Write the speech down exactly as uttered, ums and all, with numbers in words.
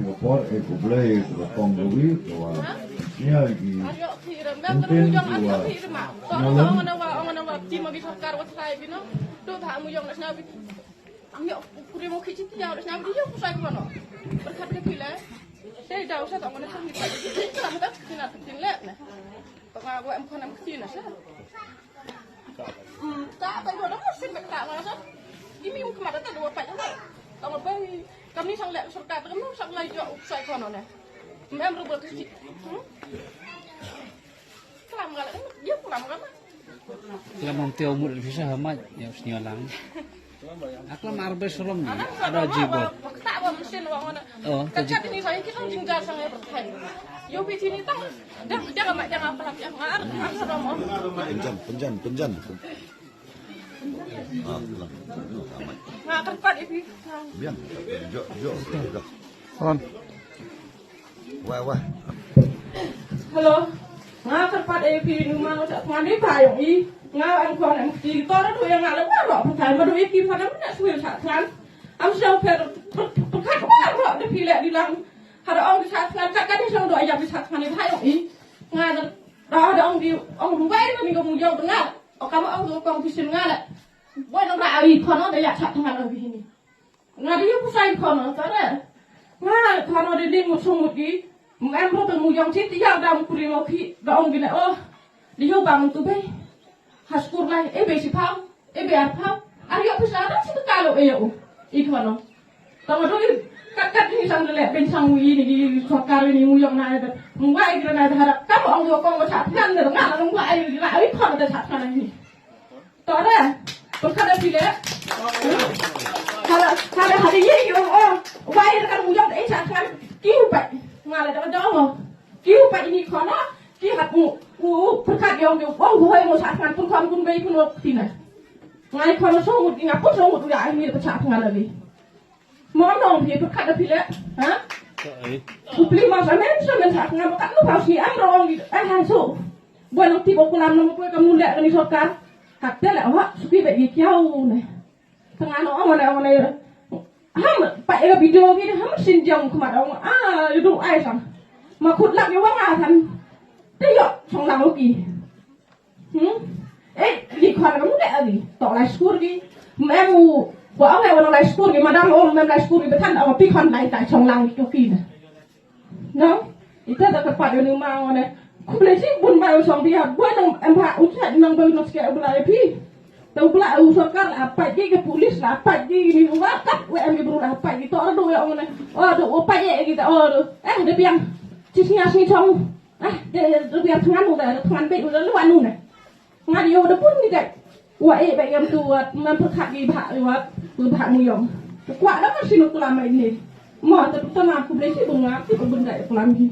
Ka por e ko Blei ka kong ka wi ka wa nia ki. Enten ki wa nia lam. Hmm, ta ta ïoh da mut sien bad ta nga sa. Imi um khmat da ta dua pait da. Tang ba kam ni sang leh sorkar ta kam sang lai jok u sai kono ne. Mem ru bot si. Hmm? Klam gala, dia klam gala. Klam mom teo mut bisa hamat ya snia lang. Aklam arbe solom ni ada jibo. Kata ba mesin wa ngona. Oh, kata ni saya kita jingjar sang ya berthai. Yo pi sini tang. Dia dia kama dia ngapa lagi yang ngar. Penjan, penjan, penjan. Ah, pulang. Nggak kerpat ya pi. Biang. Jo, jo, jo. On. Wah, wah. Hello. Nga kyrpad A P nu ma nga tak ngam dei ba yong i. Nga an kon an ti tor tu yang nga le ba ro pa tai ma du i ki pa da na swil sa tran. Am song per per per ka ba ro de pi le di lang. Hada ong di sa tran ka ka di song do ya di sa tran ni ba yong i. Nga da da da ong di ong du bai na mi ko mu yo nga. O ka ma ong du kong ti sin nga le. Boy nang ra ai kon da ya sa tran o bi ni. Nga dei u kusai khon ta re. Nga khon de ling mu sung mu ki. Mu em ro te mu yong chi ti ya da mu kuri mo ki da ong gi ne oh. Di yo ba mu tu bei. Ha skur lai e bei si pau. E bei ar pau. Ar yo pisa da si ka lo e yo. I khon. Ta ma do i kat kat ni sang le ben sang mu i ni ki sorkar ni mu yong na da. Mu wai gi na da harap ka mo ong yo kong mo cha phan de nga na mu wai gi na i khon da cha phan ni. Tore, pun kada pile. Kada kada hada ye yo oh. Wai kan mujang eh sa kan kiu pai. Ngala da da mo. Kiu pai ni khona ki hat mu. U perkat yong de ong hoi mo sa kan pun khon pun bei pun wok tina. Ngai khona so mut nga pun so mut ya ai ni pa sa kan lagi. Mo nong phi pyrkhat da phi le, ha? Upli ma sa men sa men sa ngam kat nu pau si am rong di eh han su. Bo nong ti bo kulam nong poi kam nu le ni sorkar. Hat te le wa suki be gi kiau ne. Tengah no ong ne ong ne. Ham pa e video gi ham sin jong kumat ong a du ai sam. Ma khut lak yo wa nga than. Te yo song lang ki. Hmm? Eh, li khon ka mu de ali. Tok lai skur gi. Mem u. Wa ong ai wa lai skur gi. Madam ong mem lai skur gi. Betan ong pi khon lai tai chong lang gi ki na. No? Ita da ka pat ni ma ong ne. Ku ble si bun ba ong song bi ha. Bun nong em ha u chat nong ba nong ske u bla pi. Ta u bla u sorkar la pat gi ke polis la pat gi ni wa kat wa em gi bru la pat gi to do ya ong ne. O do o pat ye gi ta o do. Eh, de piang. Cis ngas ni chong. Ah, de rupiah thngan u da thngan beit u da luan u ne. Ngan ïoh da pun ni dai. Wa e ba yam tu wat man pyrkhat gi bha wat bha mu yong. Kwa da mar sinu kula mai ni. Mo ta tu tama ku ble si bunga ti ku bun dai kula mi.